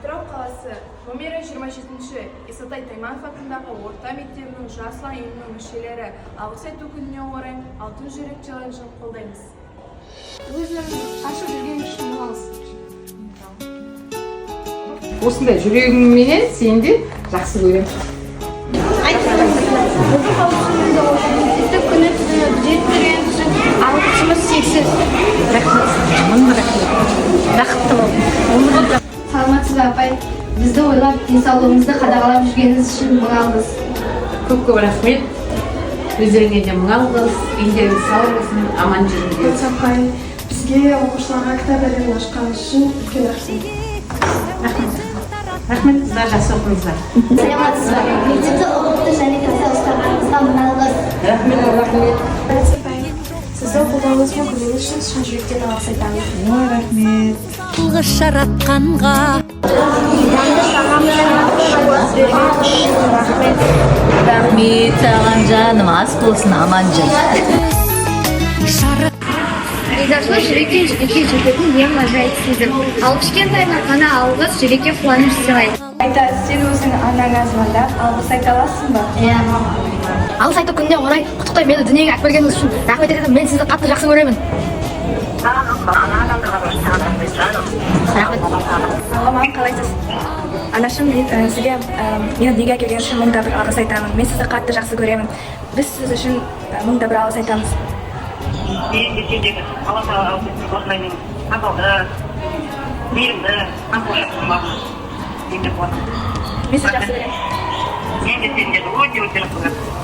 Атырау қаласы, номері 27-ші Исатай Тайманов атындағы орта мектебінің «Жас ұлан» ұйымының мүшелері Алғыс айту күніне орай «Алтын жүрек» челленджін қолдаймыз. Өзің ашып жүрген үшін алғыс. Осындай жүрегімменен сені де жақсы көремін. Біздің қауіпсіздігімізді, мектепті күні түні күзетіп жүргеніңіз үшін алғысымыз шексіз. Рахмет сізге, мың рахмет, бақытты бол. Саламатсыз ба, апай? Бізді ойлап, денсаулығымызды қадағалап жүргеніңіз үшін мың алғыс. Көп көп рахмет өздеріңе де, мың алғыс. Дендеріңіз сау болсын, аман жүріңдер. Апай, бізге, оқушыларға, кітап әлемін ашқаныңыз үшін үлкен рахмет. Рахмет, рахмет, қыздар, жақсы оқыңыздар. Саламатсыз ба? Мектепті ұқыпты және таза ұстағаныңызға мың алғыс. Рахмет, рахмет. Апай, сіздің қолдауыңыз бен көмегіңіз үшін шын жүректен алғыс айтамын. Ой, рахмет. Алғыс жаратқанға. Берген үшін рахмет. Рахмет саған, жаным, ас болсын, аман жүр. Жарық. Ризашылық жүректен жүрекке жететін ең ғажайып сезім. Ал кішкентайынан ғана алғыс жүрекке қуаныш сыйлайды. Айта, сен өзің анаңа звондап, алғыс айта аласың ба? Иә. Алғыс айту күніне орай құттықтаймын. Мені дүниеге әкелгеніңіз үшін рахмет айтамын. Мен сізді қатты жақсы көремін. Рахмет. Алло, мам, қалайсыз? Анашым, мен сізге мені дүниеге әкелгеніңіз үшін мың да бір алғыс айтамын. Мен сізді қатты жақсы көремін. Біз сіз үшін мың да бір алғыс айтамыз. Мен де сендегі Алла Тағала осындай мен адалды, мейірімді, қамқоршы қызым мен де қуанамын. Мен сізді жақсы көремін. Мен де сендерді өте өте жақсы көремін.